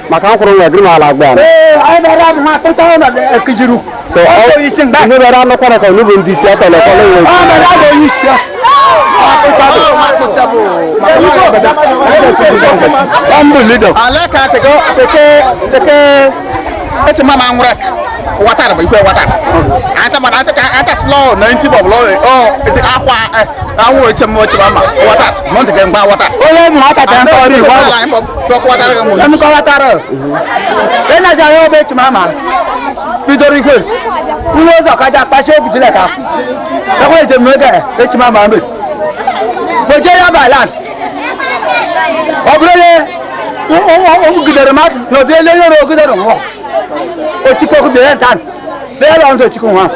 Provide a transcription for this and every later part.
Maka akwụrụ nwa gị n'ala agba so ndị bịara anọkwara ka onye ndị isi atọ lọkọlọ iwe. Aleka teke teke teke eche mama ngurek watar ba ikwe watar ata ma ata ata slow 90 bob lo o akwa anwu eche mo eche mama watar mo teke ngba watar Onye mụ aka ta ntọ ri wa. To ko watar ga mo Em ko watar. E na ja yo be chi mama. Bidoro ikwe. Uwe ụzọ kaja kpasie egwu Chineke. Ekwe eje m oge echi mama mbe. Gboje ya balan. Ọ bụrụ onye ogidere mmadụ na ụdị ele onye ogidere nwụọ. Ochikwu bịara ntan. Bịara ọnzọ ochikwu nwa.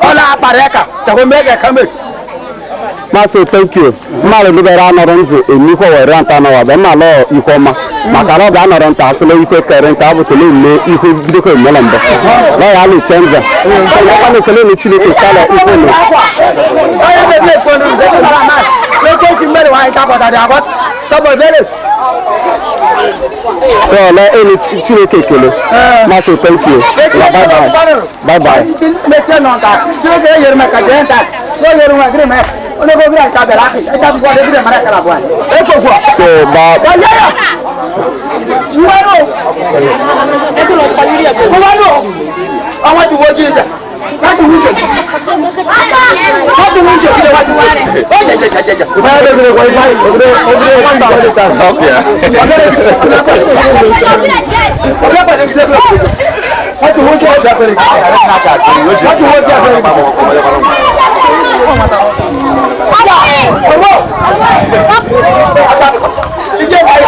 Ọ na-akpara ka tago mege ka mbe. Masị thank you. Mmadụ ndị bịara anọrọ nzụ emikwa were nta n'ụwa bụ mma alọ ihu ọma maka na ọ ga-anọrọ nta asịla ikwe kere nta bụ tele eme ihu bidokwa emela mbụ na ya alụche nza so nakwa na ekele na Chineke sala ikwe na Onye bebe efonu mbe mara ma. Leke si mmere wa ita bọta dị agwa. Tọbọ bere. So na elu Chineke ekele. Masị thank you. Na bye bye. Bye bye. Mete nọ nta. Chineke eyere m ka jee nta. O yere nwa gịrị mee. Onye go gịrị ka bịara akị. Eta bụ gọdị gịrị mara kala bụa. Ekokwu. So ba Wale ya. Nwero. Nwero. Àwọn ti wojú ìjà. Láti wúṣọ. Láti wúṣọ kí lè wá ti wúṣọ. Ó jẹ jẹ jẹ jẹ. Láti wúṣọ ọjà pẹ̀lú. Láti wúṣọ ọjà pẹ̀lú. Owó. Ìjẹ́ ìwà